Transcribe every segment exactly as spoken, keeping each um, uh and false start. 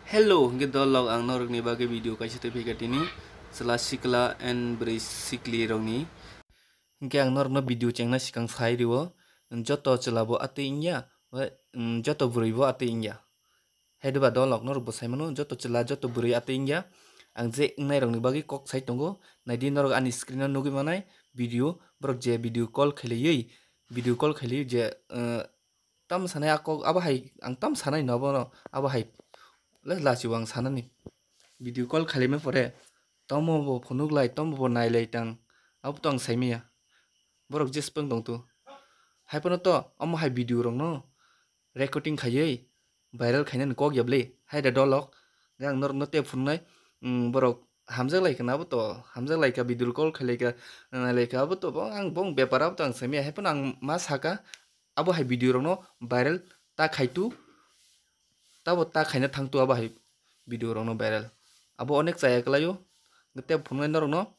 Hello, hingke dolok ang norokni bagwi video kaisa twi phika tini chwla sikla and bwrwi sikli rokni. Hingke ang norokno video chengna sikang sai rio, joto chwla bo atwi wngya, ba, mm, joto bwrwi bo atwi wngya. Hai diba dolok norok bo sai mano, joto chwla, joto bwrwi atwi wngya. Ang je wngnai rokni bagwi kok sai tongo, naidi norok ani screen o nugwi manai video, borok je video call khailaiwi, video call khailaiwi je, eh, tam sanai a kok, abo hai ang tam sanai no, abono, abo hai le lachio ang sanani. Video call khailaima pore, tomo bo phunuk lai, tomo bo nai lai tang, abo to ang sai maya. Borok je swpang tong tu. Hai phano to, omo hai video rok no recording khaiwi viral khainani kok ya bwle. Hai da dolok, ang norok no tei phunuknai, mm, borok hamjak lai kha na abo to, hamjak lai kha, video call khai lai kha, nai lai kha abo to, bo ang bong bepar abo to ang sai maya. Hai phano ang ma saka, abo hai video rok no viral ta khai tu, tabo ta khaina thang tu abo hai video rok no viral. Abo onek chaya kwlai o, tei phunuknai norok no,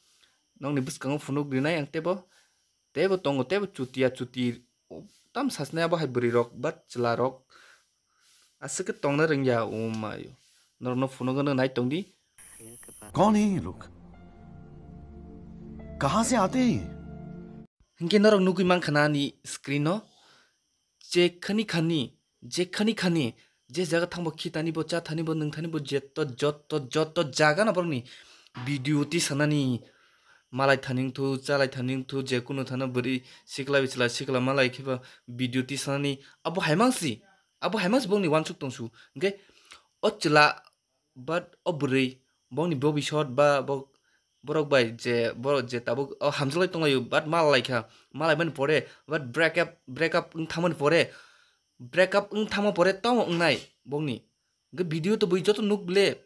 nokni bwskango phunuk rinai ang tebo, tebo tongo, tebo chutia chuti, tam sasnai abo hai bwrwi rok, ba chwla rok. Aswk khe tongna rwngya, o mayo. Norokno phunukgwno nai tongdi. कौन है ये लोग? कहाँ से आते हैं ये? Hinkhe norok nugwi mankha na ani screen o, je khani khani, je khani khani, je jaga thangbo khitani bo, chathani bo, nwngthani bo, jetto, jotto, jotto jaga no borokni video tisanani, malai thani wngthu, chalai thani wngthu, je kunu thano bwrwi sikla bichla sikla malai khe ba video tisanani, abo hai mangsi, abo hai mangsi bongni wansuk tongsu. Hinkhe o chwla, but o bwrwi bongni bobisot ba bo, borok bai je, borok je tabuk o hamjaklai tonglaio, but malaikha, malaimani pore, but break up, break up wng thangmani pore, break up wng thangma pore tamo wngnai bongni. Hinkhe video to bui joto nuk ble,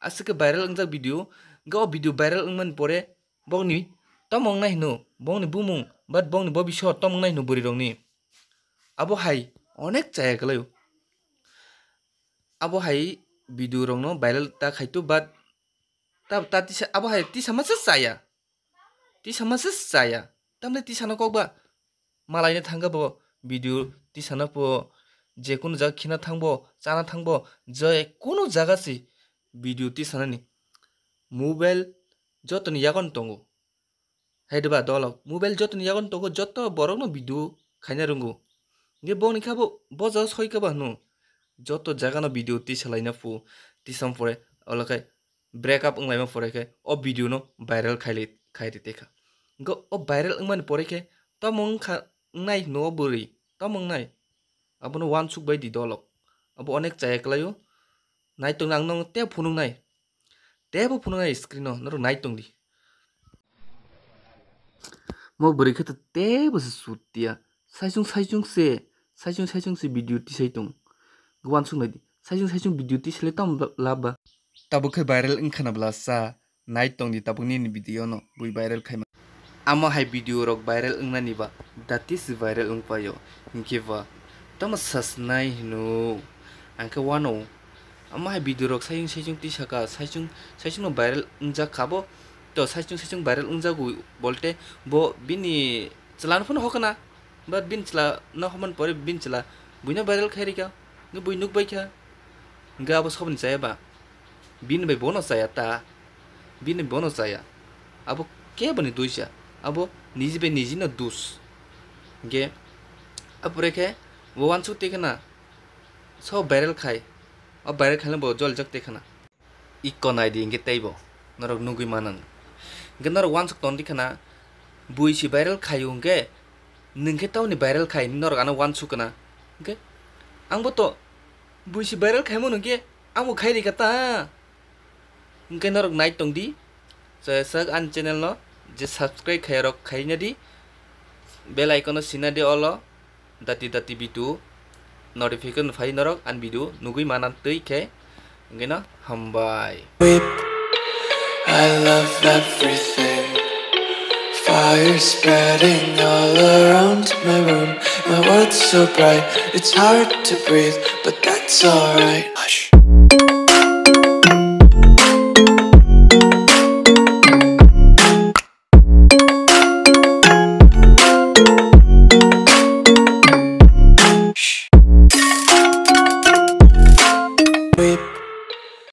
aswk khe viral wngjak video, hinkhe o video viral wngmani pore bongni tamo wngnai hino, bongni bumung, but bongni bobisot tamo wngnai hino bwrwi rokni. Abo hai onek chaya kwlaio. Abo hai video rokno viral ta khaitu, but ta, ta tisa, abo hai tisa masa chaya. Tisa masa chaya. Tamle tisa no kok ba. Malai no thangga bo video tisa no po, je kunu jaga khina thangbo, chana thangbo, je kunu jaga si video tisa nani. Mobile jotoni yagon tongo. Hai diba dolok, mobile jotoni yagon tongo, joto borokno video khaina rwngo. Hinkhe boni khe bo, bo jaga soi khe ba hwno, joto jagano video tisalaina phu, tisam pore, olo khe break up wnglaima pore khe o video no viral khaili, khairi tekha. Hinkhe o viral wngmani pore khe tamo wngkha, wngnai hwno o bwrwi, tamo wngnai? Abono wansuk bai di dolok. Abo onek chaya kwlaio. Nai tongdi ang nono tei phunuknai. Teibo phunuknai screen o, norok nai tongdi. Mo bwrwi khe to teibo se sut tiya. Saichung saichung se, saichung saichung se video tisai tong. Wansuk nai di. Saichung saichung video tisai le tamo lab ba. Tabuk khe viral wngkha na bwla sa. Nai tongdi tabuk nini video no bui viral khaima. Amo hai video rok viral wngnani ba dati se viral wngpaio. Hinkhe ba tamo sasnai hino. Ang khe wano. Amo hai video rok saichung saichung tisaka, saichung saichung no viral wngjak kha bo. To saichung saichung viral wngjago bolte bo bini chwla no phano hokna. But bini chwla no homani pore bini chwla buino viral khai rikha. Hinkhe bui nukbaikha. Hinkhe abo soboni chaya ba? Bini bai bono chaya ta. Bini bono chaya. Abo keboni duisa. Abo niji bai niji no dus. Hinkhe apore khe bo wansuk tei khna. So viral khai. O viral khaina bo jolijak tei khna. Iko nai di hinkhe teibo. Norok nugwi manan. Hinkhe norok wansuk ton di khna. Bui si viral khaio hinkhe. Nwng khe tauni viral khai hinwi norok ano wansuk khna. Hinkhe ang bo to bui si viral khaimo nwngkhe ang bo khai rikha ta. Hinkhe norok nai tongdi. Chaya sak ani channel no je subscribe khaiya rok khaina di. Bell icon no sina di olo. Dati dati bitu notification phai norok ani video nugwi manan twi khe. Hinkhe no hambai. I love everything. Fire spreading all around my room. My world's so bright, it's hard to breathe, but that's alright. Hush. Whip,